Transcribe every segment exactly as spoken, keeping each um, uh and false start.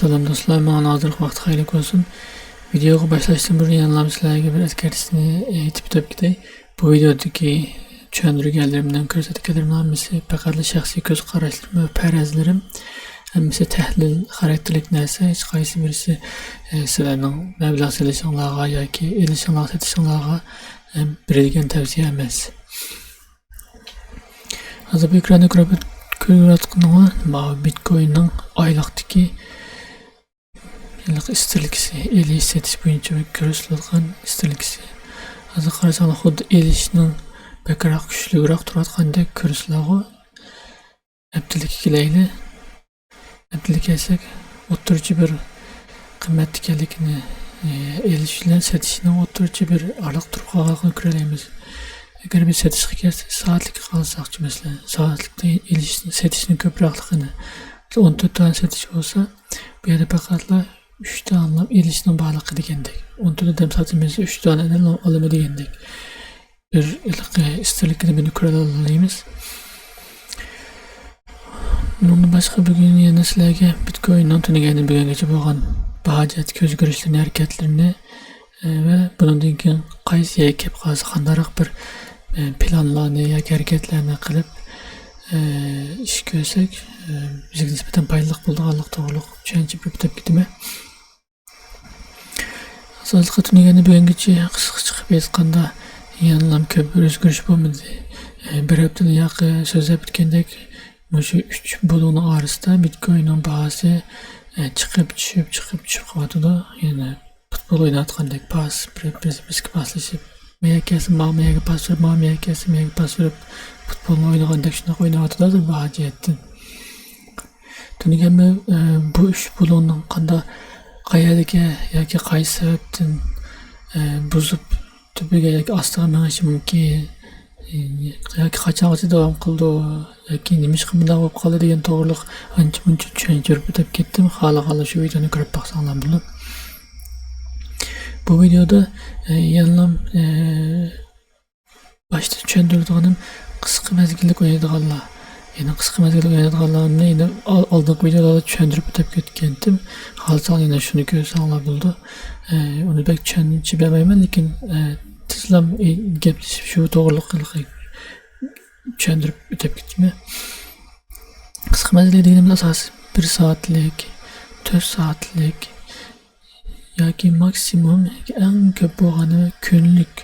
سالام دوستلار، ماڭا ھازىرقى ۋاقىت خەيرلىك بولسۇن. ۋىدېيوغا باشلاشتىن بۇرۇن يەنىلا سىلەرگە بىر ئەسكەرتىشنى ئېيتىپ ئۆتۈپ كېتەي. بۇ ۋىدېيودىكى چۈشەندۈرگەنلىرىمنىڭ، كۆرسەتكەنلىرىمنىڭ ھەممىسى پەقەتلا شەخسىي كۆز قاراشلىرىم ۋە پەرەزلىرىم. ھەممىسى تەھلىل خاراكتېرلىك نەرسە، ھېچقايسى بىرسى، ئە، سىلەرنىڭ مەبلەغ سېلىشىڭلارغا ياكى ئېلىشىڭلارغا، سېتىشىڭلارغا، ئە، بېرىدىگەن تەۋسىيە ئەمەس. ھازىر بۇ ئېكراندا كۆرۈپ، كۆرۈۋاتقىنىڭلار ماۋۇ بىتكويننىڭ ئايلىقتىكى ھېلىقى ئىسترېلكىسى، ئېلىش سېتىش بويىچە كۆرسىتىلىۋاتقان ئىسترېلكىسى. ھازىر قارىساڭلار خۇددى ئېلىشنىڭ بەكرەك، كۈچلۈكرەك تۇرۇۋاتقاندەك كۆرۈسىلەرغۇ. ھەپتىلىككە كېلەيلى. ھەپتىلىككە كەلسەك، ئوتتۇرىچە بىر قىممەت ئىكەنلىكىنى، ئېلىش بىلەن سېتىشنىڭ ئوتتۇرىچە بىر ئارىلىق تۇرۇپ قالغانلىقىنى كۆرەلەيمىز. ئەگەر بىز سېتىشقا كەلسەك، سائەتلىككە قارىساقچۇ، مەسىلەن، سائەتلىكتە ئېلىشنى، سېتىشنىڭ كۆپرەكلىكىنى، ئون تۆت دانە سېتىش بولسا، بۇ يەردە پەقەتلا ئۈچ دانىلا ئېلىشنىڭ بارلىقى دېگەندەك. ئون تۆت ئادەم ساتىمىز، ئۈچ دانە ئالىمىز دېگەندەك. بىر ھېلىقى ئىستىلىكىنى بىلىپ كۆرەلەيمىز. بۇنىڭدىن باشقا، بۈگۈن يەنە سىلەرگە بىتكويننىڭ تۈنۈگۈندىن بۈگۈنگىچە بولغان باھا جەھەتتىكى ئۆزگىرىشلىرىنى، ھەرىكەتلىرىنى، ئە، ۋە بۇنىڭدىن كېيىن قايسى يەرگە كېلىپ قالسا، قانداقراق بىر، ئە، پىلانلارنى ياكى ھەرىكەتلەرنى قىلىپ، ئە، ئىش كۆرسەك، ئە، بىزگە نىسبەتەن پايدىلىق بولىدىغانلىقى توغرۇلۇق چۈشەنچە بېرىپ ئۆتۈپ كېتىمەن. ئاساسلىقى تۈنۈگۈندىن بۈگۈنگىچە قىسقىچە قىلىپ ئېيتقاندا، يەنىلا كۆپ بىر ئۆزگىرىش بولمىدى. ئە، بىر ھەپتىدىن ياقى سۆزلەپ ئۆتكەندەك، مۇشۇ ئۈچ بۇلۇڭنىڭ ئارىسىدا بىتكويننىڭ باھاسى، ئە، چىقىپ چۈشۈپ، چىقىپ چۈشۈپ قېلىۋاتىدۇ. يەنە پۇتبول ئويناۋاتقاندەك پاس، بىر، بىر، بىرسىگە پاسلىشىپ، مەيەگە كەلسە ماڭا، مەيەگە پاس بېرىپ، ماڭا، مەيەگە كەلسە مەيەگە پاس بېرىپ، پۇتبولنى ئوينىغاندەك شۇنداق ئويناۋاتىدۇ ھازىر باھا جەھەتتىن. تۈنۈگۈنمۇ، ئە، بۇ ئۈچ بۇلۇڭنىڭ قانداق، قەيەردىكى ياكى قايسى سەۋەبتىن، ئە، بۇزۇپ، تۈپىگە ياكى ئاستىغا مېڭىشى مۇمكىن، ئە، ياكى قاچانغىچە داۋام قىلىدۇ ياكى نېمىشقا مۇنداق بولۇپ قالدى دېگەن توغرۇلۇق ئانچە مۇنچە چۈشەنچە بېرىپ ئۆتۈپ كەتتىم. خالىغانلار شۇ ۋىدېونى كۆرۈپ باقساڭلار بولىدۇ. بۇ ۋىدېودا، ئە، يەنىلا، ئە، باشتا چۈشەندۈرىدىغىنىم، قىسقا مەزگىللىك ئوينايدىغانلار. يەنى قىسقا مەزگىللىك ئوينايدىغانلارنى يەنە ئال-، ئالدىنقى ۋىدېولاردا چۈشەندۈرۈپ ئۆتۈپ كەتكەنتىم. خالىساڭلار يەنە شۇنى كۆرسەڭلار بولىدۇ. ئە، ئۇنى بەك چۈشەنچە بەرمەيمەن، لېكىن، ئە، تېزلا، ئە، گەپلىشىپ شۇ توغرىلىق چۈشەندۈرۈپ ئۆتۈپ كېتىمەن. قىسقا مەزگىللىك دېگىنىمىز ئاساسىي بىر سائەتلىك، تۆت سائەتلىك، ياكى ماكسىمۇم، ياكى ئەڭ كۆپ بولغىنى كۈنلۈك،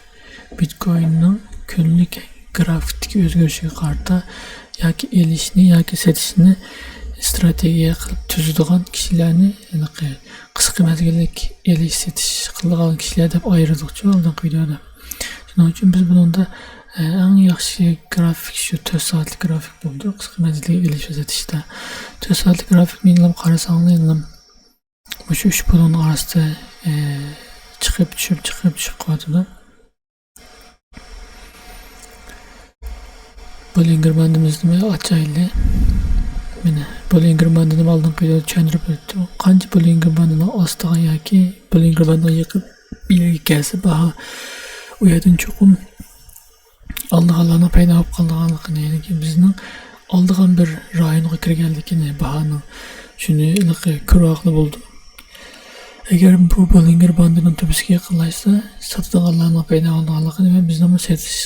بىتكويننىڭ كۈنلۈك گرافىكتىكى ئۆزگىرىشىگە قارىتا ياكى ئېلىشنى ياكى سېتىشنى ئىستراتېگىيە قىلىپ تۈزىدىغان كىشىلەرنى ھېلىقى قىسقا مەزگىللىك ئېلىش سېتىش قىلىدىغان كىشىلەر دەپ ئايرىدۇقچۇ ئالدىنقى ۋىدېودا. شۇنىڭ ئۈچۈن بىز بۇنىڭدا، ئە، ئەڭ ياخشى گرافىك شۇ تۆت سائەتلىك گرافىك بولىدۇ، قىسقا مەزگىللىك ئېلىش ۋە سېتىشتا. تۆت سائەتلىك گرافىكنى ئېلىپ قارىساڭلار، مۇشۇ ئۈچ بۇلۇڭنىڭ ئارىسىدا، ئى، چىقىپ چۈشۈپ، چىقىپ چۈشۈپ قالىدۇ. بوللىنگېر باندىمىزنى ئاچايلى. مانا، بوللىنگېر باندىنى ئالدىنقى ۋىدېودا چۈشەندۈرۈپ ئۆتتۇم. قانچە بوللىنگېر باندىنىڭ ئاستىغا ياكى بوللىنگېر باندىغا يېقىن بىر يەرگە كەلسە، باھا ئۇ يەردىن چوقۇم ئالىدىغانلارنىڭ پەيدا بولۇپ قالىدىغانلىقىنى، يەنى بىزنىڭ ئالىدىغان بىر رايونغا كىرگەنلىكىنى، باھانىڭ شۇنى ھېلىقى كۆرۈۋالغىلى بولىدۇ. ئەگەر بۇ بوللىنگېر باندىنىڭ تۆپىسىگە يېقىنلاشسا، ساتىدىغانلارنىڭ پەيدا بولىدىغانلىقىنى ۋە بىزنىڭمۇ سېتىش،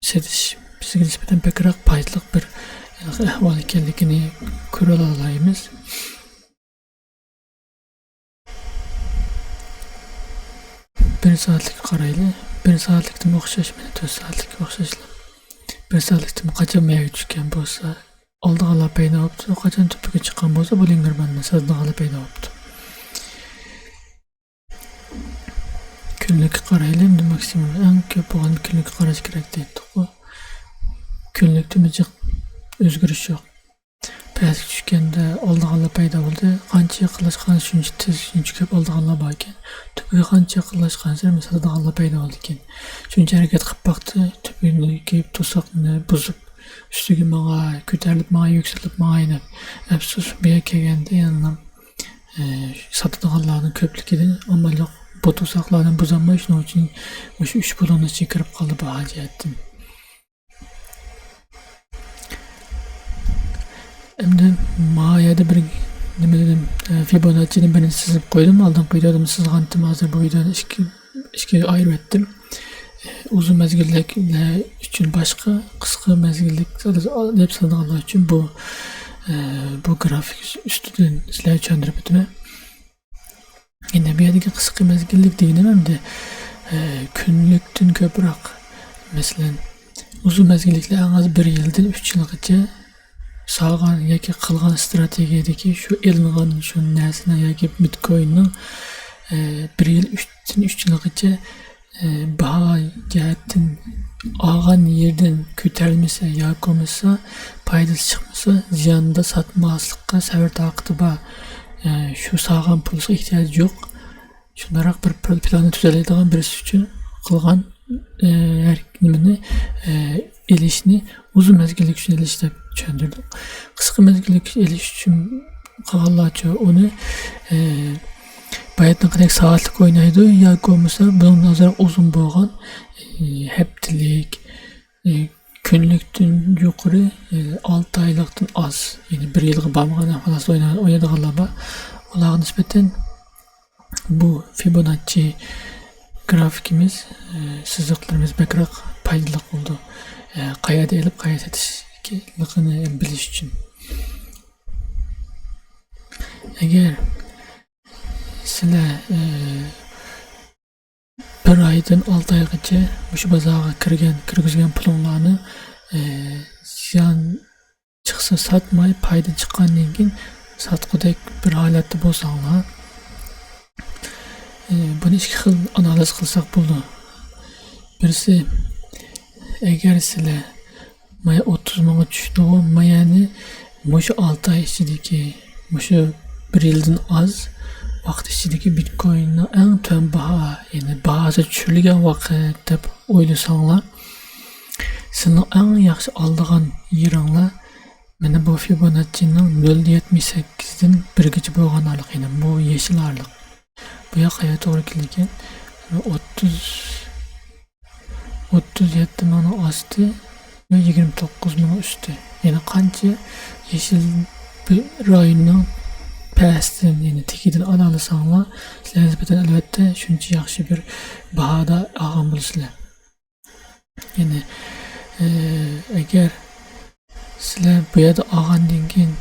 سېتىش بىزگە نىسبەتەن بەكرەك پايدىلىق بىر ھېلىقى ئەھۋال ئىكەنلىكىنى كۆرۈۋالالايمىز. بىر سائەتلىككە قارايلى. بىر سائەتلىكتىمۇ ئوخشاش، مانا تۆت سائەتلىككە ئوخشاشلا. بىر سائەتلىكتىمۇ قاچان مەيەگە چۈشكەن بولسا، ئالىدىغانلار پەيدا بوپتۇ. قاچان تۆپىگە چىققان بولسا، بوللىنگېر باندىنى ساتىدىغانلار پەيدا بوپتۇ. كۈنلۈككە قارايلى، ئەمدى ماكسىمۇم ئەڭ كۆپ بولغان كۈنلۈككە قاراش كېرەك دەيتتۇققۇ. كۈنلۈكتىمۇ جىق ئۆزگىرىش يوق. پەسكە چۈشكەندە ئالىدىغانلار پەيدا بولدى. قانچە يېقىنلاشقانسېرى شۇنچە تېز، شۇنچە كۆپ ئالىدىغانلار باركەن. تۆپىگە قانچە يېقىنلاشقانسېرى ساتىدىغانلار پەيدا بولىدىكەن. شۇنچە ھەرىكەت قىلىپ باقتى، تۆپىنى كېلىپ توساقنى بۇزۇپ، ئۈستىگە ماڭاي، كۆتۈرۈلۈپ ماڭاي، يۈكسىلىپ ماڭاي دەپ. ئەپسۇس، بۇ يەرگە كەلگەندە يەنىلا، ئە، ساتىدىغانلارنىڭ كۆپلۈكىدىن ئامال يوق. بۇ توساقلارنى بۇزالماي، شۇنىڭ ئۈچۈن مۇشۇ ئۈچ بۇلۇڭنىڭ ئىچىگە كىرىپ قالدى باھا جەھەتتىن. ئەمدى ما يەردە بىر نېمە دېدىم، ئە، فىبوناچچىنى بىرىنچى سىزىپ قويدۇم. ئالدىنقى ۋىدېودىمۇ سىزغانتىم، ھازىر بۇ ۋىدېونى ئىككى، ئىككىگە ئايرىۋەتتىم. ئۇزۇن مەزگىللىكلەر ئۈچۈن باشقا، قىسقا مەزگىللىك دەپ سانىغانلار ئۈچۈن بۇ، ئە، بۇ گرافىك ئۈستىدىن سىلەرگە چۈشەندۈرۈپ ئۆتىمەن. ئەمدى بۇ يەردىكى قىسقا مەزگىللىك دېگىنىم ئەمدى، ئە، كۈنلۈكتىن كۆپرەك، مەسىلەن، ئۇزۇن مەزگىللىكلەر ئەڭ ئاز بىر يىلدىن ئۈچ يىلغىچە سالغان ياكى قىلغان ئىستراتېگىيەدىكى شۇ ئېلىنغان شۇ نەرسىنىڭ ياكى بىتكويننىڭ، ئە، بىر يىل ئۈچتىن ئۈچ يىلغىچە، ئە، باھا جەھەتتىن ئالغان يېرىدىن كۆتەرمىسە ياكى بولمىسا پايدىسى چىقمىسا زىياندا ساتماسلىققا سەۋر تاقىتى بار، ئە، شۇ سالغان پۇلىغا ئېھتىياجى يوق. شۇنداقراق بىر پل-، پىلاننى تۈزەلەيدىغان بىرسى ئۈچۈن قىلغان، ئە، ھەر نېمىنى، ئە، ئېلىشنى ئۇزۇن مەزگىللىك ئۈچۈن ئېلىش دەپ چۈشەندۈردۇق. قىسقا مەزگىللىك ئېلىش ئۈچۈن قىلغانلارچە ئۇنى، ئە، باياتنىڭقىدەك سائەتلىك ئوينايدۇ ياكى بولمىسا بۇنىڭدىن ئازراق ئۇزۇن بولغان، ئە، ھەپتىلىك، ئە، كۈنلۈكتىن يۇقىرى، ئە، ئالتە ئايلىقتىن ئاز، يەنى بىر يىلغا بارمىغان ئەھۋالدا ئوينا-، ئوينايدىغانلار بار. ئۇلارغا نىسبەتەن بۇ فىبوناچچى گرافىكىمىز، ئە، سىزىقلىرىمىز بەكرەك پايدىلىق بولىدۇ. ئە، قەيەردە ئېلىپ، قەيەردە سېتىشلىقىنى بىلىش ئۈچۈن. ئەگەر سىلەر، ئە، بىر ئايدىن ئالتە ئايغىچە مۇشۇ بازارغا كىرگەن، كىرگۈزگەن پۇلۇڭلارنى، ئە، زىيان چىقسا ساتماي، پايدا چىققاندىن كېيىن ساتقۇدەك بىر ھالەتتە بولساڭلار، ئى، بۇنى ئىككى خىل ئانالىز قىلساق بولىدۇ. بىرسى، ئەگەر سىلەر مايا ئوتتۇز مىڭغا چۈشتىغۇ، مايانى مۇشۇ ئالتە ئاي ئىچىدىكى، مۇشۇ بىر يىلدىن ئاز ۋاقىت ئىچىدىكى بىتكويننىڭ ئەڭ تۆۋەن باھا، يەنى باھاسى چۈشۈرۈلگەن ۋاقىت دەپ ئويلىساڭلار، سىلىنىڭ ئەڭ ياخشى ئالىدىغان يېرىڭلار مانا بۇ فىبوناچچىنىڭ نۆل يەتمىش سەككىزدىن بىرگىچە بولغان ئارىلىق، يەنى بۇ يېشىل ئارىلىق. بۇ ياق قەيەرگە توغرا كېلىدىكەن؟ ئوتتۇز، ئوتتۇز يەتتە مىڭنىڭ ئاستى ۋە يىگىرمە توققۇز مىڭ ئۈستى. يەنى قانچە يېشىل بىر رايوننىڭ پەستىن، يەنى تېكىدىن ئالالىساڭلار، سىلەرگە نىسبەتەن ئەلۋەتتە شۇنچە ياخشى بىر باھادا ئالغان بولىسىلەر. يەنى، ئە، ئەگەر سىلەر بۇ يەردە ئالغاندىن كېيىن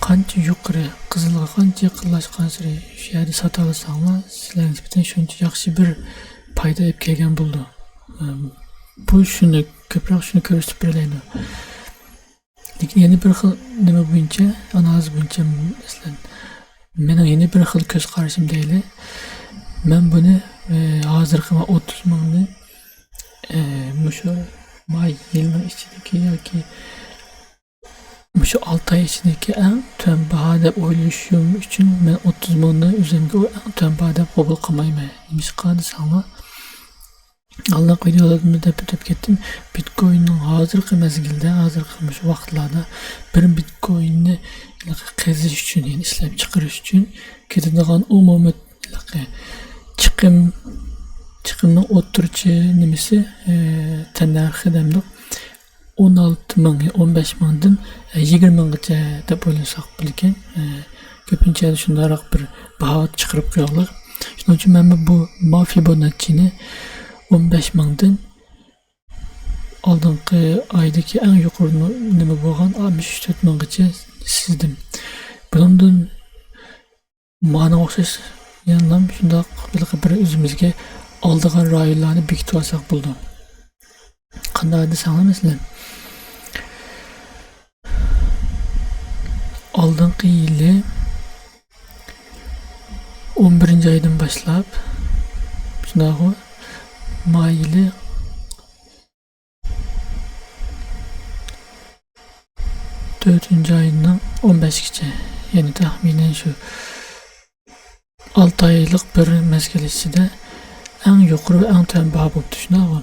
قانچە يۇقىرى، قىزىلغا قانچە يېقىنلاشقانسېرى شۇ يەردە ساتالىساڭلار، سىلەرگە نىسبەتەن شۇنچە ياخشى بىر پايدا ئېلىپ كەلگەن بولىدۇ. ئە، بۇ شۇنى، كۆپرەك شۇنى كۆرسىتىپ بېرەلەيدۇ. لېكىن يەنە بىر خىل نېمە بويىچە، ئانالىز بويىچە، مەسىلەن، مېنىڭ يەنە بىر خىل كۆز قارىشىم دەيلى. مەن بۇنى، ئى، ھازىرقى مانا ئوتتۇز مىڭنى، ئى، مۇشۇ ما يىلنىڭ ئىچىدىكى ياكى مۇشۇ ئالتە ئاي ئىچىدىكى ئەڭ تۆۋەن باھا دەپ ئويلىشىم ئۈچۈن مەن ئوتتۇز مىڭنى ئۆزۈمگە ئۇ ئەڭ تۆۋەن باھا دەپ قوبۇل قىلمايمەن. نېمىشقا دېسەڭلار، ئالدىنقى ۋىدېئولاردا دەپ ئۆتۈپ كەتتىم. بىتكويننىڭ ھازىرقى مەزگىلدە، ھازىرقى مۇشۇ ۋاقىتلاردا بىر بىتكويننى قېزىش ئۈچۈن، يەنى ئىشلەپچىقىرىش ئۈچۈن كېتىدىغان ئومۇمىي چىقىم، چىقىمنىڭ ئوتتۇرىچە نېمىسى، ئى، تەننەرخى دەمدۇق. ئون ئالتە مىڭ، ئون بەش مىڭدىن، ئە، يىگىرمە مىڭغىچە دەپ ئويلىساق بولىدىكەن. ئە، كۆپىنچە شۇنداقراق بىر باھا چىقىرىپ قويغانلار. شۇنىڭ ئۈچۈن مەنمۇ بۇ ما فىبوناچچىنى ئون بەش مىڭدىن ئالدىنقى ئايدىكى ئەڭ يۇقىرى نو-، نېمە بولغان ئاتمىش ئۈچ تۆت مىڭغىچە سىزدىم. بۇنىڭدىن مانا ئوخشاش يەنىلا شۇنداق ھېلىقى بىر ئۆزىمىزگە ئالىدىغان رايونلارنى بېكىتىۋالساق بولىدۇ. قانداق دېسەڭلار، مەسىلەن، ئالدىنقى يىلى ئون بىرىنچى ئايدىن باشلاپ، شۇنداقغۇ، ما يىلى تۆتىنچى ئاينىڭ ئون بەشىگىچە، يەنى تەخمىنەن شۇ ئالتە ئايلىق بىر مەزگىل ئىچىدە ئەڭ يۇقىرى ۋە ئەڭ تۆۋەن باھا بوپتۇ، شۇنداقمۇ؟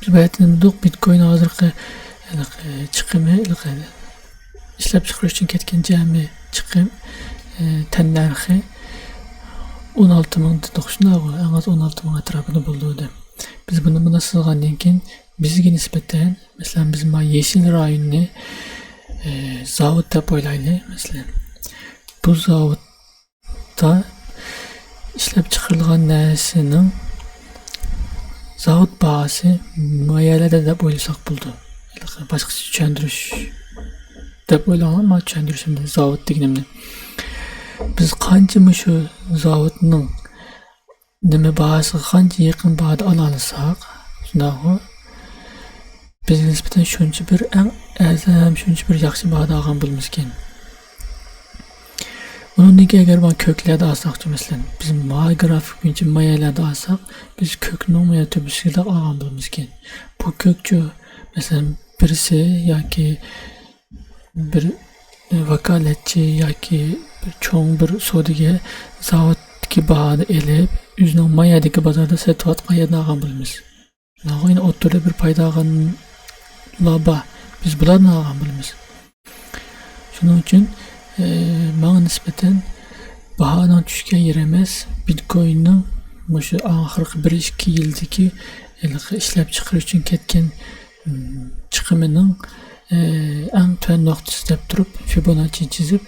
بىز باياتىن دېدۇق، بىتكوين ھازىرقى، ھېلىقى، چىقىمى، ھېلىقى، ئىشلەپچىقىرىش ئۈچۈن كەتكەن جەمئىي چىقىم، ئى، تەننەرخى ئون ئالتە مىڭ دېدۇق، شۇنداقمۇ؟ ئەڭ ئاز ئون ئالتە مىڭ ئەتراپىدا بولىدۇ دەپ. بىز بۇنى مۇنداق سىزغاندىن كېيىن، بىزگە نىسبەتەن، مەسىلەن، بىز ما يېشىل رايوننى، ئى، زاۋۇت دەپ ئويلايلى، مەسىلەن. بۇ زاۋۇتتا ئىشلەپ چىقىرىلغان نەرسىنىڭ زاۋۇت باھاسى مايەلەردە دەپ ئويلىساق بولىدۇ. باشقىچە چۈشەندۈرۈش دەپ ئويلاڭلار، مانا چۈشەندۈرۈشۈمنى، زاۋۇت دېگىنىمنى. بىز قانچە مۇشۇ زاۋۇتنىڭ نېمە باھاسىغا قانچە يېقىن باھادا ئالالىساق، شۇنداقغۇ؟ بىزگە نىسبەتەن شۇنچە بىر ئەڭ ئەزەم، شۇنچە بىر ياخشى باھادا ئالغان بولىمىزكەن. ئۇنىڭدىن كېيىن ئەگەر مانا كۆكلەردە ئالساقچۇ، مەسىلەن، بىز ما گرافىك بويىچە مايەلەردە ئالساق، بىز كۆكنىڭ مانا تۆپىسىدە ئالغان بولىمىزكەن. بۇ كۆكچۇ، مەسىلەن، بىرسى ياكى بىر، ئە، ۋاكالەتچى ياكى بىر چوڭ بىر سودىگەر زاۋۇتتىكى باھانى ئېلىپ، ئۆزىنىڭ مايەدىكى بازاردا سېتىۋاتقان يەردىن ئالغان بولىمىز. شۇنىڭغا يەنە ئوتتۇرىدا بىر پايدا ئالغانلار بار. بىز بۇلاردىن ئالغان بولىمىز. شۇنىڭ ئۈچۈن، ئە، ماڭا نىسبەتەن باھانىڭ چۈشكەن يېرى ئەمەس، بىتكويننىڭ مۇشۇ ئاخىرقى بىر ئىككى يىلدىكى ھېلىقى ئىشلەپچىقىرىش ئۈچۈن كەتكەن، ئىم، چىقىمىنىڭ، ئە، ئەڭ تۆۋەن نۇقتىسى دەپ تۇرۇپ، فىبوناچچى چىزىپ،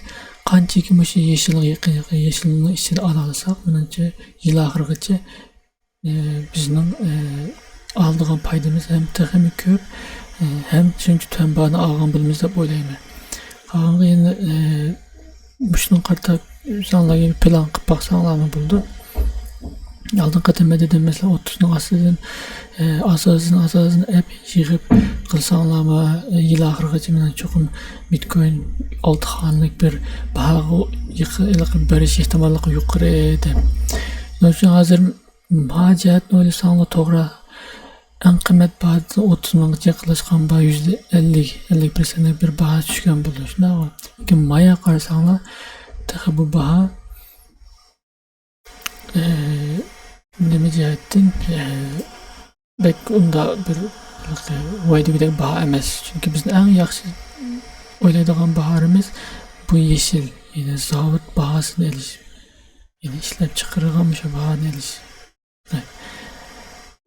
قانچىكى مۇشۇ يېشىلغا يېقىن، يېقىن يېشىلنىڭ ئىچىدە ئالالىساق، مېنىڭچە يىل ئاخىرىغىچە ئى، بىزنىڭ، ئى، ئالىدىغان پايدىمىز ھەم تېخىمۇ كۆپ، ئى، ھەم شۇنچە تۆۋەن باھانى ئالغان بولىمىز دەپ ئويلايمەن. قالغانغا يەنە، ئى، مۇشۇنىڭغا قارىتا ئۆزۈڭلارغا بىر پىلان قىلىپ باقساڭلارمۇ بولىدۇ. ئالدىنقى قېتىم مەن دېدىم، مەسىلەن، ئوتتۇزنىڭ ئاستىدىن، ئى، ئاز-ئازدىن، ئاز-ئازدىن ئەپ يىغىپ قىلساڭلارمۇ، ئى، يىل ئاخىرىغىچە مېنىڭ چوقۇم بىتكوين ئالتە خانىلىك بىر باھاغا يېقىن، بېرىش ئېھتىماللىقى يۇقىرى دەپ. شۇنىڭ ئۈچۈن ھازىر باھا جەھەتتىن ئويلىساڭلار توغرا. ئەڭ قىممەت باھادىن ئوتتۇز مىڭغىچە قىلىشقان باھا يۈزدە ئەللىك، ئەللىك پىرسەنتلىك بىر باھا چۈشكەن بولىدۇ، شۇنداقمۇ؟ لېكىن ماياغا قارىساڭلار، تېخى بۇ باھا، ئى، نېمە جەھەتتىن، ئى، بەك ئۇنداق بىر ۋاي دېگۈدەك باھا ئەمەس. چۈنكى بىزنىڭ ئەڭ ياخشى ئويلايدىغان باھارىمىز بۇ يېشىل، يەنى زاۋۇت باھاسىنى ئېلىش، يەنى ئىشلەپچىقىرىلغان مۇشۇ باھانى ئېلىش.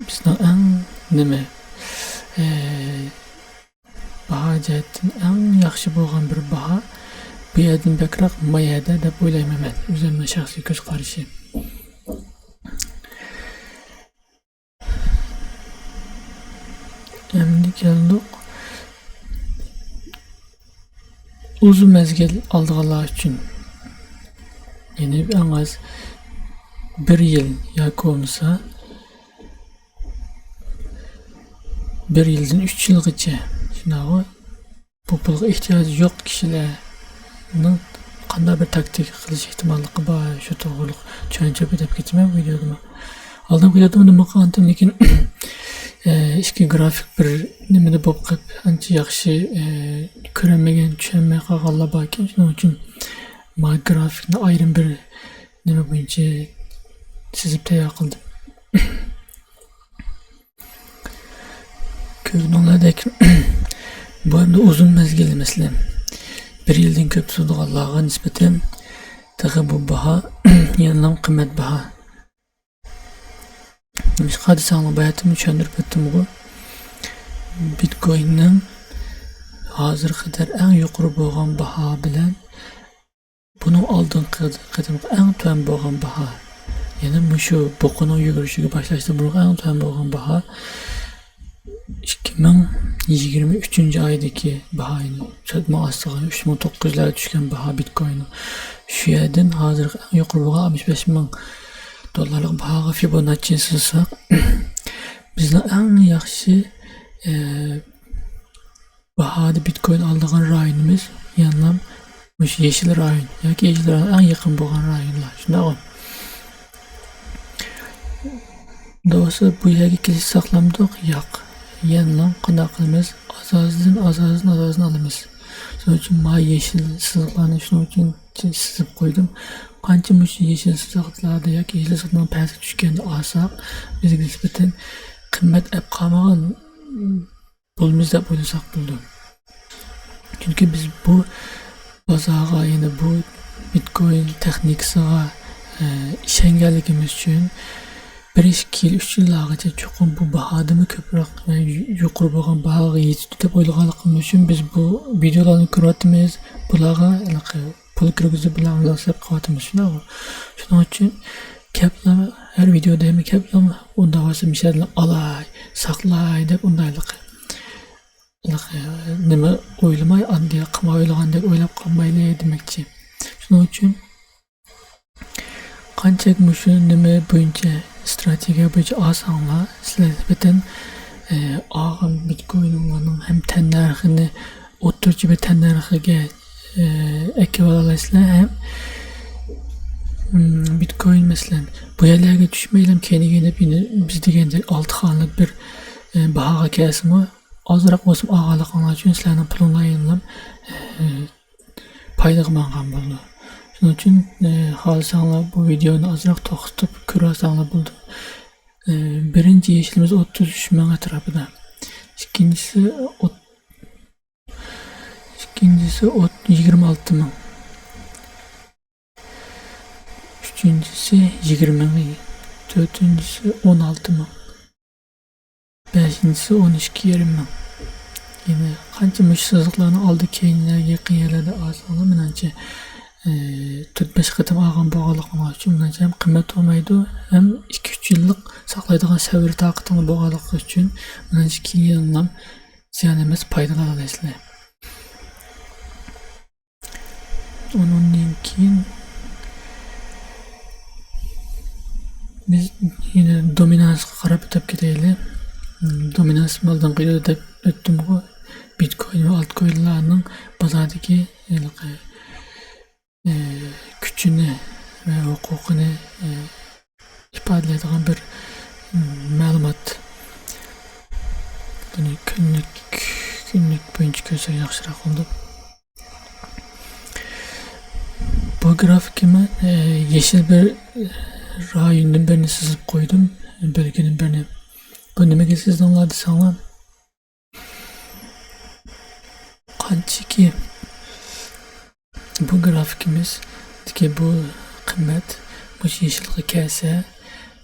بىزنىڭ ئەڭ نېمە، ئى، باھا جەھەتتىن ئەڭ ياخشى بولغان بىر باھا، بۇ يەردىن بەكرەك ما يەردە دەپ ئويلايمەن مەن. ئۆزۈمنىڭ شەخسىي كۆز قارىشى. ئەمدى كەلدۇق ئۇزۇن مەزگىل ئالىدىغانلار ئۈچۈن، يەنى ئەڭ ئاز بىر يىل ياكى بولمىسا بىر يىلدىن ئۈچ يىلغىچە، شۇنداقمۇ؟ بۇ پۇلغا ئېھتىياجى يوق كىشىلەرنىڭ قانداق بىر تاكتىكا قىلىش ئېھتىماللىقى بار، شۇ توغرۇلۇق چۈشەنچە بېرىپ كېتىمەن ۋىدېودىمۇ. ئالدىنقى ۋىدېودىمۇ نېمە قىلغانتىم، لېكىن، ئە، ئىككى گرافىك بىر نېمىدە بولۇپ قېلىپ، ئانچە ياخشى، ئە، كۆرەلمىگەن، چۈشەنمەي قالغانلار باركەن، شۇنىڭ ئۈچۈن ما گرافىكنى ئايرىم بىر نېمە بويىچە سىزىپ تەييار قىلدىم. كۆرگىنىڭلاردەك، بۇ ئەمدى ئۇزۇن مەزگىل، مەسىلەن، بىر يىلدىن كۆپ تۇرىدىغانلارغا نىسبەتەن تېخى بۇ باھا يەنىلا قىممەت باھا. نېمىشقا دېسەڭلار، باياتىنمۇ چۈشەندۈرۈپ ئۆتتۈمغۇ. بىتكويننىڭ ھازىرغا قەدەر ئەڭ يۇقىرى بولغان باھا بىلەن بۇنىڭ ئالدىنقى قېتىمقى ئەڭ تۆۋەن بولغان باھا، يەنى مۇشۇ بۇقىنىڭ يۈگۈرۈشىگە باشلاشتىن بۇرۇن ئەڭ تۆۋەن بولغان باھا ئىككى مىڭ يىگىرمە ئۈچىنچى ئايدىكى باھا، يەنى تۆت مىڭ ئاستىغا، ئۈچ مىڭ توققۇز يۈزلەرگە چۈشكەن باھا بىتكويننىڭ. شۇ يەردىن ھازىرقى ئەڭ يۇقىرى بولغان ئاتمىش بەش مىڭ دوللارلىق باھاغا فىبوناچچىنى سىزساق، بىزنىڭ ئەڭ ياخشى، ئە، باھادا بىتكوين ئالىدىغان رايونىمىز يەنىلا مۇشۇ يېشىل رايون ياكى يېشىل رايونغا ئەڭ يېقىن بولغان رايونلار، شۇنداقمۇ؟ دوستلار، بۇ يەرگە كېلىش ساقلامدۇق؟ ياق. يەنىلا قانداق قىلىمىز؟ ئاز-ئازدىن، ئاز-ئازدىن، ئاز-ئازدىن ئالىمىز. شۇنىڭ ئۈچۈن ما يېشىل سىزىقلارنى شۇنىڭ ئۈچۈن سىزىپ قويدۇم. قانچە مۇشۇ يېشىل سىزىقلاردا ياكى يېشىل سىزىقنىڭ پەسىگە چۈشكەندە ئالساق، بىزگە نىسبەتەن قىممەت ئەپ قالمىغان بولىمىز دەپ ئويلىساق بولىدۇ. چۈنكى بىز بۇ بازارغا، يەنى بۇ بىتكوين تېخنىكىسىغا، ئە، ئىشەنگەنلىكىمىز ئۈچۈن بىر ئىككى يىل، ئۈچ يىللارغىچە چوقۇم بۇ باھادىنمۇ كۆپرەك، يەنى يۇ-، يۇقىرى بولغان باھاغا يېتىدۇ دەپ ئويلىغانلىقىمىز ئۈچۈن بىز بۇ ۋىدېئولارنى كۆرۈۋاتىمىز. بۇلارغا ھېلىقى پۇل كىرگۈزۈپ بىلەن ئۇنداق سەپ قىلىۋاتىمىز، شۇنداقمۇ؟ شۇنىڭ ئۈچۈن كەپلا ھەر ۋىدېودا ھەممە كەپلا ئۇنداق بولسا مىشەدىن ئالاي، ساقلاي دەپ ئۇنداقلىق نېمە ئويلىماي، ئاندىن قىلما ئويلىغاندەك ئويلاپ قالمايلى دېمەكچى. شۇنىڭ ئۈچۈن قانچەك مۇشۇ نېمە بويىچە، ئىستراتېگىيە بويىچە ئالساڭلار، سىلەر نىسبەتەن، ئە، ئالغان بىتكوينىڭلارنىڭ ھەم تەننەرخىنى ئوتتۇرىچە بىر تەننەرخىگە، ئە، ئەكىۋالالايسىلەر ھەم، م، بىتكوين، مەسىلەن، بۇ يەرلەرگە چۈشمەيلى كەينىگە يېنىپ، يەنە بىز دېگەندەك ئالتە خانىلىق بىر، ئە، باھاغا كەلسىمۇ، ئازراق بولسىمۇ ئالغانلىقىڭلار ئۈچۈن سىلەرنىڭ پۇلۇڭلار يەنىلا، ئە، پايدىغا ماڭغان بولىدۇ. شۇنىڭ ئۈچۈن، ئە، خالىساڭلار بۇ ۋىدېونى ئازراق توختىتىپ كۆرۈۋالساڭلار بولىدۇ. ئە، بىرىنچى يېشىلىمىز ئوتتۇز ئۈچ مىڭ ئەتراپىدا. ئىككىنچىسى ئوت-، ئىككىنچىسى ئوت-، يىگىرمە ئالتە مىڭ. ئۈچىنچىسى يىگىرمە مىڭ. تۆتىنچىسى ئون ئالتە مىڭ. بەشىنچىسى ئون ئىككى يېرىم مىڭ. يەنى قانچە مۇشۇ سىزىقلارنىڭ ئالدى كەينىگە يېقىن يەرلەردە ئالساڭلار، مېنىڭچە، ئى، تۆت بەش قېتىم ئالغان بولغانلىقىڭلار ئۈچۈن، مېنىڭچە ھەم قىممەت بولمايدۇ، ھەم ئىككى ئۈچ يىللىق ساقلايدىغان سەۋر تاقىتىڭلار بولغانلىقى ئۈچۈن، مېنىڭچە كېيىنلام زىيان ئەمەس، پايدىلىنالايسىلەر. ئۇنىڭدىن كېيىن بىز يەنە دومىنانسقا قاراپ ئۆتۈپ كېتەيلى. دومىنانس ئالدىنقى ۋىدېئودا دەپ ئۆتتۈمغۇ، بىتكوين ۋە ئالتكوينلارنىڭ بازاردىكى ھېلىقى، ئى، كۈچىنى ۋە ھوقۇقىنى، ئى، ئىپادىلەيدىغان بىر، م، مەلۇمات. بۇنى كۈنلۈك، كۈنلۈك بويىچە كۆرسەك ياخشىراق بولىدۇ. بۇ گرافىكنى مەن، ئە، يېشىل بىر رايوندىن بىرنى سىزىپ قويدۇم. بۆلگىدىن بىرنى. بۇ نېمىگە سىزدىڭلار دېسەڭلار، قانچىكى بۇ گرافىكىمىزدىكى بۇ قىممەت مۇشۇ يېشىلغا كەلسە،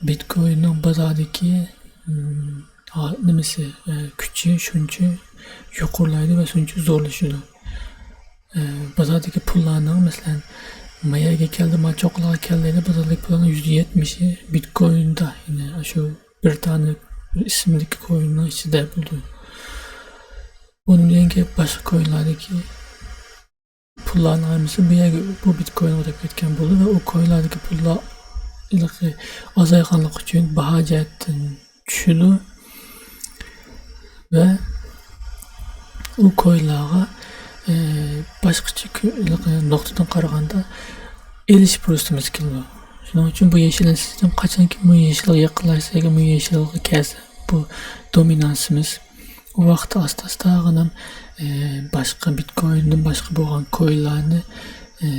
بىتكويننىڭ بازاردىكى، ئىم، ھا-، نېمىسى، ئە، كۈچى شۇنچە يۇقىرىلايدۇ ۋە شۇنچە زورلىشىدۇ. ئە، بازاردىكى پۇللارنىڭ، مەسىلەن، ما يەرگە كەلدى، ما چوققىلارغا كەلدى، بازاردىكى پۇللارنىڭ يۈزدە يەتمىشى بىتكويندا، يەنى شۇ بىر دانە بىر ئىسىملىك كويننىڭ ئىچىدە بولىدۇ. ئۇنىڭدىن كېيىن باشقا كوينلاردىكى پۇللارنىڭ ھەممىسى بۇ يەرگە، بۇ بىتكوينغا ئۆتۈپ كەتكەن بولىدۇ ۋە ئۇ كوينلاردىكى پۇللار ھېلىقى ئازايغانلىقى ئۈچۈن باھا جەھەتتىن چۈشىدۇ ۋە ئۇ كوينلارغا، ئى، باشقىچە كۆ-، ھېلىقى نۇقتىدىن قارىغاندا ئېلىش پۇرسىتىمىز كېلىدۇ. شۇنىڭ ئۈچۈن بۇ يېشىلنى سىزدىم. قاچانكى بۇ يېشىلغا يېقىنلاشسا، بۇ يېشىلغا كەلسە، بۇ دومىنانسىمىز، ئۇ ۋاقىتتا ئاستا-ئاستاغىنە، ئى، باشقا بىتكويندىن باشقا بولغان كوينلارنى، ئى،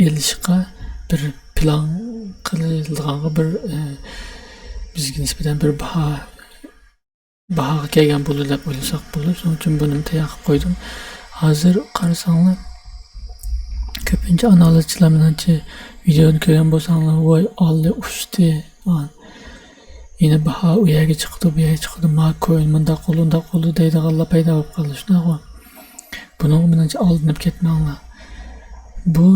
ئېلىشقا بىر پىلان قىلىدىغانغا بىر، ئى، بىزگە نىسبەتەن بىر باھا، باھاغا كەلگەن بولىدۇ دەپ ئويلىساق بولىدۇ. شۇنىڭ ئۈچۈن بۇنى تەييار قىلىپ قويدۇم. ھازىر قارىساڭلار، كۆپىنچە ئانالىزچىلار مېنىڭچە ۋىدېونى كۆرگەن بولساڭلار، ۋاي، ئالدى ئۇچتى، يەنە باھا ئۇ يەرگە چىقىدۇ، بۇ يەرگە چىقىدۇ، ما كوين مۇنداق بولىدۇ، ئۇنداق بولىدۇ دەيدىغانلار پەيدا بولۇپ قالدى، شۇنداقمۇ؟ بۇنىڭغا مېنىڭچە ئالدىنىپ كەتمەڭلار. بۇ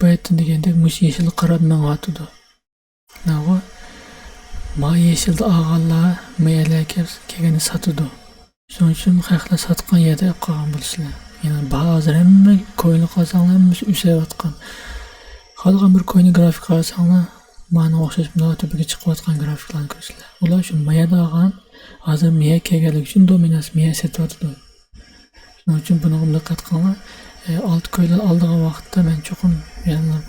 بايىتىن دېگەندەك مۇشۇ يېشىلغا قاراپ مېڭىۋاتىدۇ. ماۋۇ، ما يېشىلدا ئالغانلار ما يەرلەرگە كەلگەندە ساتىدۇ. شۇنىڭ ئۈچۈن خەقلەر ساتقان يەردە ئېلىپ قالغان بولىسىلەر. يەنى باھا ھازىر ھەممە كوينلارنى قارىساڭلار، ھەممىسى ئۆسۈۋاتقان. خالىغان بىر كويننىڭ گرافىكىغا قارىساڭلار، مانا ئوخشاش مۇنداق تۆپىگە چىقىۋاتقان گرافىكلارنى كۆرىسىلەر. ئۇلار شۇ ما يەردە ئالغان، ھازىر ما يەرگە كەلگەنلىكى ئۈچۈن دومىنانس ما يەر سېتىۋاتىدۇ. شۇنىڭ ئۈچۈن بۇنىڭغا دىققەت قىلىڭلار. ئە، ئالتە كوينلار ئالىدىغان ۋاقىتتا مەن چوقۇم يەنىلا،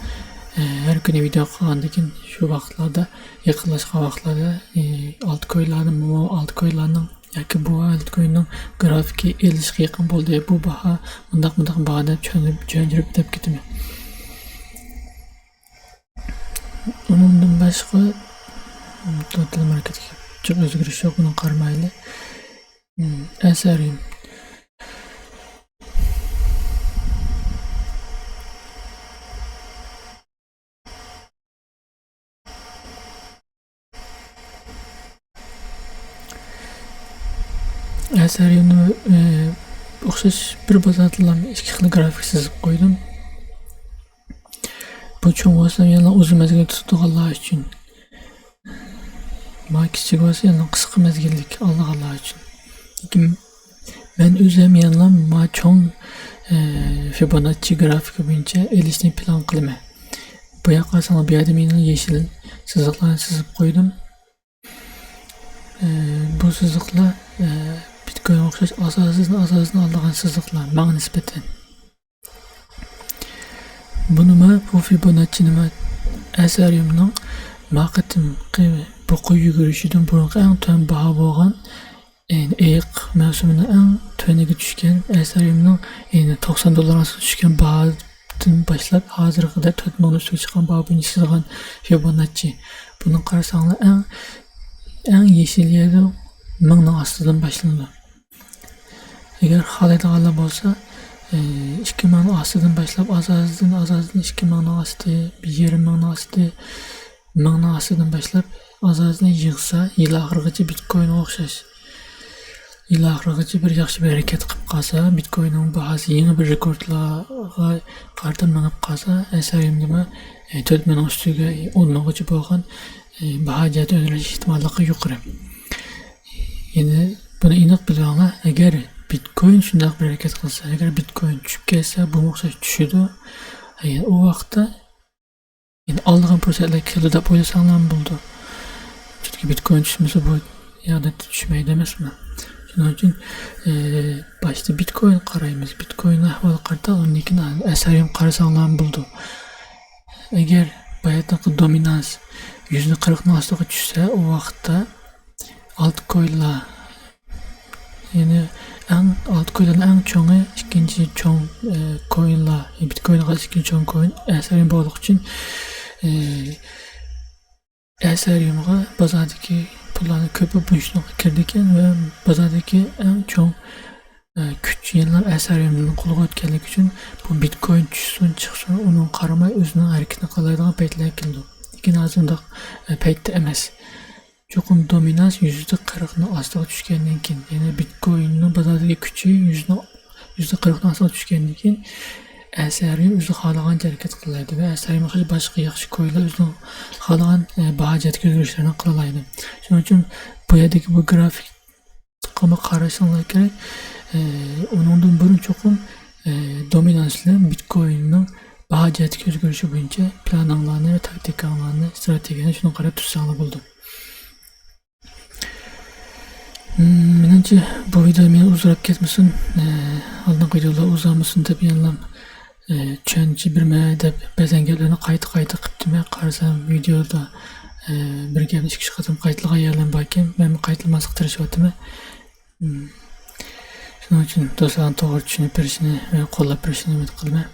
ئە، ھەر كۈنى ۋىدېئو قىلغاندىن كېيىن شۇ ۋاقىتلاردا، يېقىنلاشقان ۋاقىتلاردا، ئە، ئالتە كوينلارنىمۇ، ئالتە كوينلارنىڭ ياكى بۇ ئالتە كويننىڭ گرافىكى ئېلىشقا يېقىن بولدى، بۇ باھا مۇنداق، مۇنداق باھا دەپ چۈشەندۈرۈپ، چۈشەندۈرۈپ دەپ كېتىمەن. ئۇنىڭدىن باشقا، م، تىل ماركېتتىكى جىق ئۆزگىرىش يوق، بۇنى قارىمايلى. م، ئەسەرىم. ئەسەرىمنى، ئى، ئوخشاش بىر بازاردىلا ئىككى خىل گرافىك سىزىپ قويدۇم. بۇ چوڭ بولسا يەنە ئۇزۇن مەزگىل تۇتىدىغانلار ئۈچۈن. ما كىچىك بولسا يەنە قىسقا مەزگىللىك ئالىدىغانلار ئۈچۈن. لېكىن مەن ئۆزۈم يەنىلا ما چوڭ، ئە، فىبوناتچى گرافىكى بويىچە ئېلىشنى پىلان قىلىمەن. بۇ ياققا قارىساڭلار، بۇ يەردە مېنىڭ يېشىل سىزىقلارنى سىزىپ قويدۇم. ئە، بۇ سىزىقلار، ئە، بىتكوينغا ئوخشاش ئاساسىدىن، ئاساسىدىن ئالىدىغان سىزىقلار ماڭا نىسبەتەن. بۇنىمۇ، بۇ فىبوناتچىنىمۇ ئەسەرىمنىڭ ما قېتىمقى بۇقا يۈگۈرۈشىدىن بۇرۇنقى ئەڭ تۆۋەن باھا بولغان، يەنى ئېيىق مەۋسۇمىنىڭ ئەڭ تۆۋىنىگە چۈشكەن، ئەسەرىمنىڭ، يەنى توقسان دوللار ئاستىغا چۈشكەن باھادىن باشلاپ ھازىرغا قەدەر تۆت مىڭنىڭ ئۈستىگە چىققان باھا بويىچە سىزغان فىبوناتچى. بۇنى قارىساڭلار، ئەڭ، ئەڭ يېشىل يەردە مىڭنىڭ ئاستىدىن باشلىنىدۇ. ئەگەر خالايدىغانلار بولسا، ئى، ئىككى مىڭنىڭ ئاستىدىن باشلاپ، ئاساسىدىن، ئاساسىدىن ئىككى مىڭنىڭ ئاستى، بىر يېرىم مىڭنىڭ ئاستى، مىڭنىڭ ئاستىدىن باشلاپ، ئاساسىدىن يىغسا، يىل ئاخىرىغىچە بىتكوينغا ئوخشاش. يىل ئاخىرىغىچە بىر ياخشى بىر ھەرىكەت قىلىپ قالسا، بىتكويننىڭ باھاسى يېڭى بىر رېكورتلارغا قارىتا مېڭىپ قالسا، ئەسەرىمدىمۇ، ئى، تۆت مىڭنىڭ ئۈستىگە، ئون مىڭغىچە بولغان، ئى، باھا جەھەتتە ئۆرلەش ئېھتىماللىقى يۇقىرى. يەنى بۇنى ئېنىق بىلىۋېلىڭلار، ئەگەر بىتكوين شۇنداق بىر ھەرىكەت قىلسا، ئەگەر بىتكوين چۈشۈپ كەتسە، بۇمۇ ئوخشاش چۈشىدۇ. ئە، ئۇ ۋاقىتتا، يەنى ئالىدىغان پۇرسەتلەر كېلىدۇ دەپ ئويلىساڭلارمۇ بولىدۇ. چۈنكى بىتكوين چۈشمىسە، بۇ يەردە چۈشمەيدۇ ئەمەسمۇ؟ شۇنىڭ ئۈچۈن، ئە، باشتا بىتكوين قارايمىز، بىتكويننىڭ ئەھۋالىغا قارىتا، ئۇندىن كېيىن ئەسەرىم قارىساڭلارمۇ بولىدۇ. ئەگەر باياتىنقى دومىنانس يۈزدە قىرىقنىڭ ئاستىغا چۈشسە، ئۇ ۋاقىتتا ئالتكوينلار، يەنى ئەڭ، ئالتكوينلارنىڭ ئەڭ چوڭى، ئىككىنچى چوڭ، ئە، كوينلار، بىتكوينغا ئىككىنچى چوڭ كوين ئەسەرىم بولغانلىقى ئۈچۈن، ئە، ئەسەرىمغا بازاردىكى پۇللارنىڭ كۆپى بۇ ئىشنىڭ كىرىدىكەن ۋە بازاردىكى ئەڭ چوڭ، ئە، كۈچ يەنىلا ئەسەرىمنىڭ قولىغا ئۆتكەنلىكى ئۈچۈن بۇ بىتكوين چۈشسۇن، چىقسۇن، ئۇنىڭغا قارىماي ئۆزىنىڭ ھەرىكىتىنى قىلالايدىغان پەيتلەر كېلىدۇ. لېكىن ھازىر ئۇنداق، ئە، پەيتتە ئەمەس. چوقۇم دومىنانس يۈزدە قىرىقنىڭ ئاستىغا چۈشكەندىن كېيىن، يەنى بىتكويننىڭ بازاردىكى كۈچى يۈزنىڭ، يۈزدە قىرىقنىڭ ئاستىغا چۈشكەندىن كېيىن، ئەسەرىم ئۆزى خالىغانچە ھەرىكەت قىلالايدۇ ۋە ئەسەرىم خېلى باشقا ياخشى كوينلار ئۆزىنىڭ خالىغان، ئە، باھا جەھەتتىكى ئۆزگىرىشلەرنى قىلالايدۇ. شۇنىڭ ئۈچۈن بۇ يەردىكى بۇ گرافىكقىمۇ قاراشىڭلار كېرەك. ئە، ئۇنىڭدىن بۇرۇن چوقۇم، ئە، دومىنانس بىلەن بىتكويننىڭ باھا جەھەتتىكى ئۆزگىرىشى بويىچە پىلانىڭلارنى ۋە تاكتىكاڭلارنى، ئىستراتېگىيەنى شۇنىڭغا قاراپ تۈزسەڭلار بولىدۇ. مم، مېنىڭچە، بۇ ۋىدېو مېنى ئۇزىراپ كەتمىسۇن، ئە، ئالدىنقى ۋىدېولار ئۇزارمىسۇن دەپ يەنىلا، ئە، چۈشەنچە بېرىمەن دەپ بەزەن گەپلەرنى قايتا-قايتا قىپتىمەن. قارىسام، ۋىدېودا، ئە، بىر گەپنى ئىككى-ئۈچ قېتىم قايتىلىغان يەرلەرمۇ باركەن. مەنمۇ قايتىلىماسلىققا تىرىشىۋاتىمەن. مم. شۇنىڭ ئۈچۈن دوستلارنىڭ توغرا چۈشىنىپ بېرىشىنى ۋە قوللاپ بېرىشىنى ئۈمىد قىلىمەن.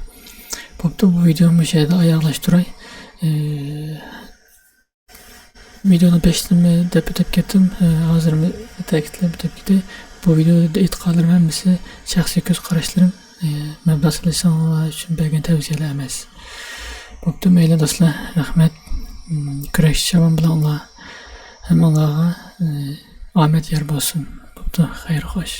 بوپتۇ، بۇ ۋىدېونى مۇشۇ يەردە ئاياغلاشتۇراي. ئە، ۋىدېونىڭ بېشىنى دەپ ئۆتۈپ كەتتىم. ئە، ھازىر تەكىتلەپ ئۆتۈپ كېتەي. بۇ ۋىدېودا ئېيتقانلىرىم ھەممىسى شەخسىي كۆز قاراشلىرىم. ئە، مەبلەغ سېلىشىڭلار ئۈچۈن بەرگەن تەۋسىيەلەر ئەمەس. بوپتۇ، مەيلى دوستلار، رەھمەت. مم، كۈرەشتە شادىمان بولۇڭلار. ھەممىڭلارغا، ئە، ئامەت يار بولسۇن. بوپتۇ، خەير خوش.